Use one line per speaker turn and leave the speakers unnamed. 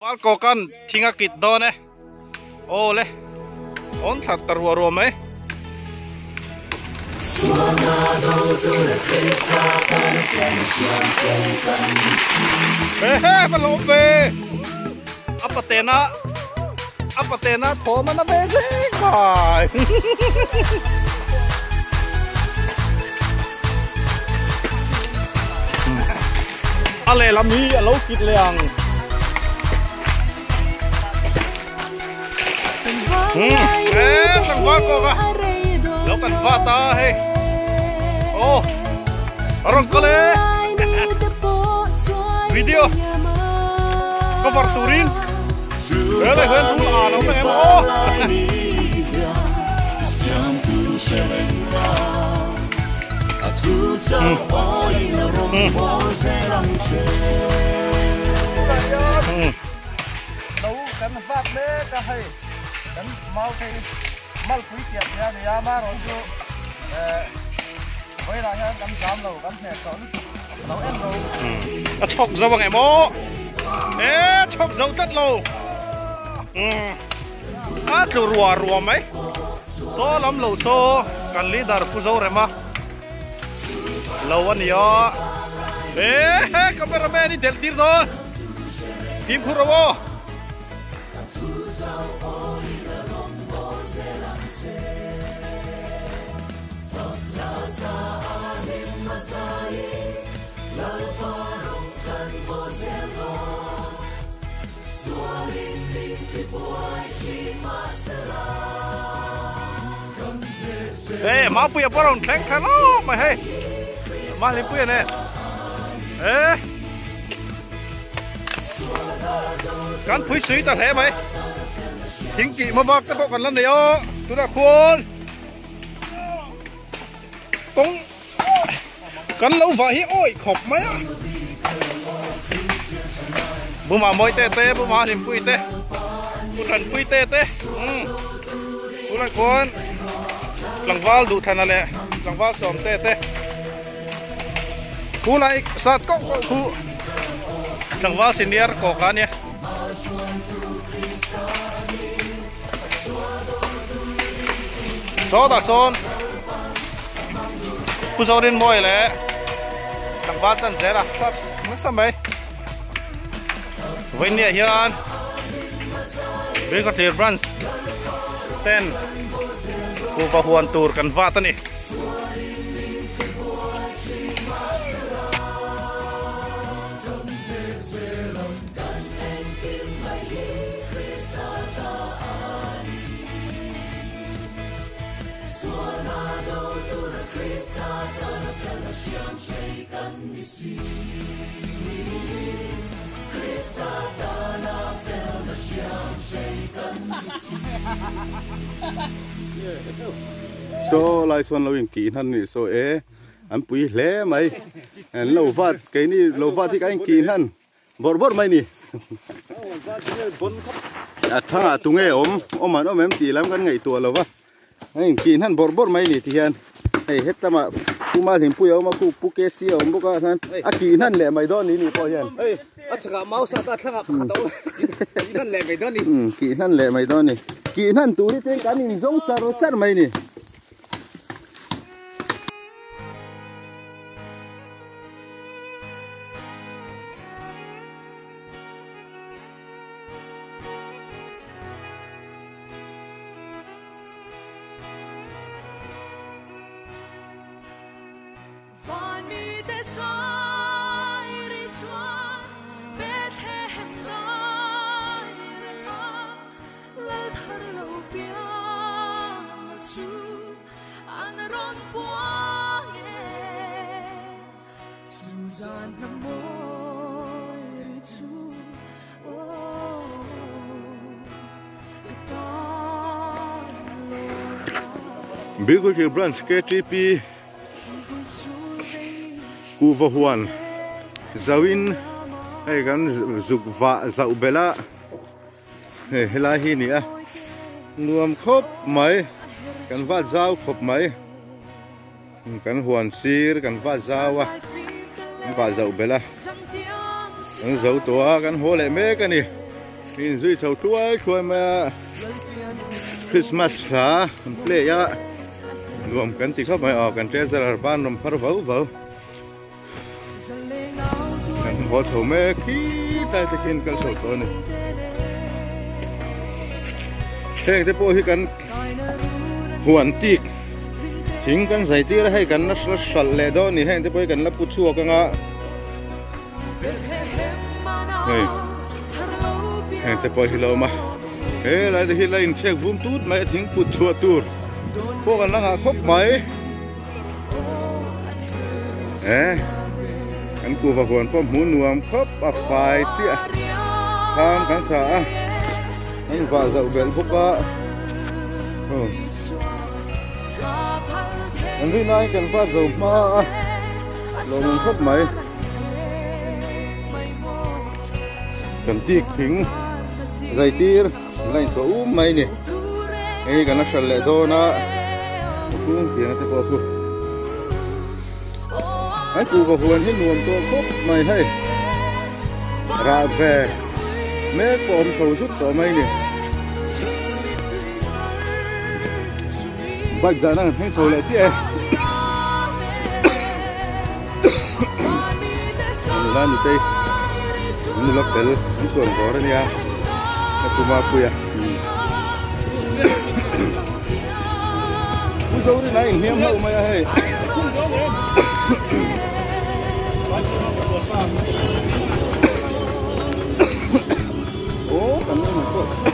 Valkawka'n thing a kit dawn e. Aw le, awn thlar ta ruah ruah mai. He he va lawm ve. A patena a patena thawm a na ve zeng mai. A lehlam hi a lo kit leh ang. E tlangval kawk a lo kan vat a hei aw a rawn kal e video cover turin helai hian rul a lo awm em aw.
Lo kan vat mek a hei kan mau thei malpui chiah chiah a ni a amaherawh chu eh vawilah hian kan zam lo kan hneh tawh lutuk lo en lo.
A chhawk zo ang em aw e chhawk zo tlat lo a tlu ruah ruah mai saw lam lo saw kan leader Pu Zorema lo a ni a e he cameraman i delh tir dawn fimkhur rawh aw. Ê Mapuia pawh a rawn thleng thla lawk mai hei Mahlipuia nen ê kan phui sui ta hle mai thing tih hmabak te pawh kan la nei a tunah khuan kawng kan lo vah hi awih khawp mai a buma mawi te te buma hlimpui te pu thanpui te te umm tunah khuan tlangval duhthana leh tlangval sawm te te khu lai sat koh koh khu tlangval senior kawk a nia. Sawtah sawn Pu Zorinmawia leh tlangval chan zel a thlap nasa mai. Vawinia hian Bilkhawthlir branch ten kuhva huan tur kan vat a ni.
Saw lai sawn lo in kih hnan ni saw e an pui hle mai an lo vat keini lo vat hi ka in kih hnan bawrh bawrh mai ni a thangah tunge awm awm an awm em tih lam kan ngaihtuah lo va a in kih hnan bawrh bawrh mai ni ti hian hei hetlamah pu Malhlimpui a awm a khu pu KC a awm bawk a chuan a kih hnan leh mai dawn ni ni pawh hian
a chhakah mau sa ta thlangah pakhat a awm kih hnan leh mai dawn ni
kih hnan leh mai dawn ni kih hnan tur hi te kan in zawng char char mai ni. Bilkhawthlir Branch KTP Kuhva huan zauhin hei kan zuk vah zauh belh a hei helai hi a ni a nuam khawp mai kan vat zau khawp mai. Kan huan sir kan vat zau a, kan vah zauh belh a, kan zo tawh a, kan haw leh mek a ni. Inzui chho thuai thuai mai a Christmas hla an play a nuam kan ti khawp mai aw kan treasurer ban rawn phar vau vau kan haw chho mek khi tlai te khian kal chho tawh a ni heng te pawh hi kan huan tik thing kan zai tir a hei kan la hralh leh dawn a ni heng te pawh hi kan la pu chhuak anga. Hei heng te pawh hi lo awm a he lai te hi la inchhek vum tut mai a thing put chhuah tur pawh kan la nghah khawp mai e kan kuhva huan pawh hmuh nuam khawp a fai chiah kham kan sa a an vah zauh belh bawk a an rin aiin kan vah zo hma a. Lawmawm khawp mai. Kan tik thing zai tir la inthuah um mai ni. Hei kan la hral leh dawn a. Kung tiang te pawh khu. An kuhva huan hi nuam tawh khawp mai hei. Rah ve mek pawh awm chho zut tawh mai ni. Bike dahna kan thleng chho leh chiah e. Nula nutei nula fel an chuan vawr a nia ka puma pui a. Pu Zorin a inhliam hlauh mai a hei. Aw kan nui hmu pawh.